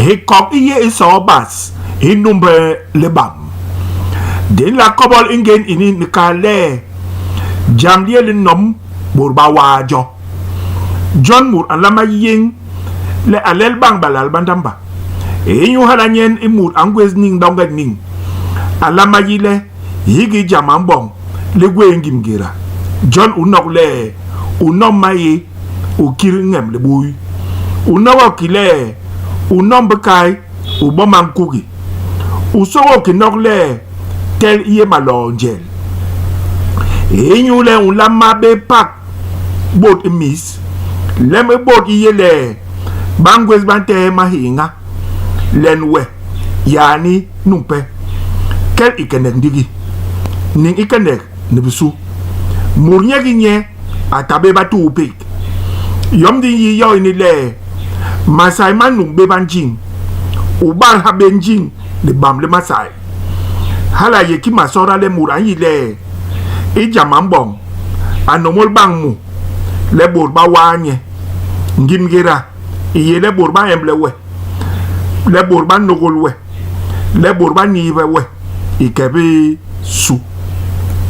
Hikok i yé i soo bas i numbe libam. Di nla kobol i ngén ini ni kal le, jam li yé li nom bôt ba waa jo. Jon mut a nlama yéñ le a lel bañ balal ba ndamba. Inyu hala nyen i mut a ngwés niñ loñge niñ, a nlama yi le hiki jam a mboñ li gwé ngim ngéda. Jon u nok le u nom maéé, u kil ñem libui. U nogok ki le u nom bikai, u boma nkugi. U sôgôk ki nok le tel i yé maloo njel. Inyule u nlama bé pak bôt i mis. Lem i bôt i yé le ba ngwés ba ntehe mahéñha len we yaani numpe. Kel i kenek ndigi, niñ i kenek ni bisu. Mut nye ki nye a ta bé batuupék. Yom di nyi yo ini le, masai ma num béba njiñ, u bal ha bé njiñ libam li masai. Hala a yé ki masoda le mut a nyi le i jam a mboñ, a nômôl bañ mu le bôt ba waa nye. Ngim ngéda i yé le bôt ba emble we, le bôt ba nôgôl we, le bôt ba nihbe we i ke bisu.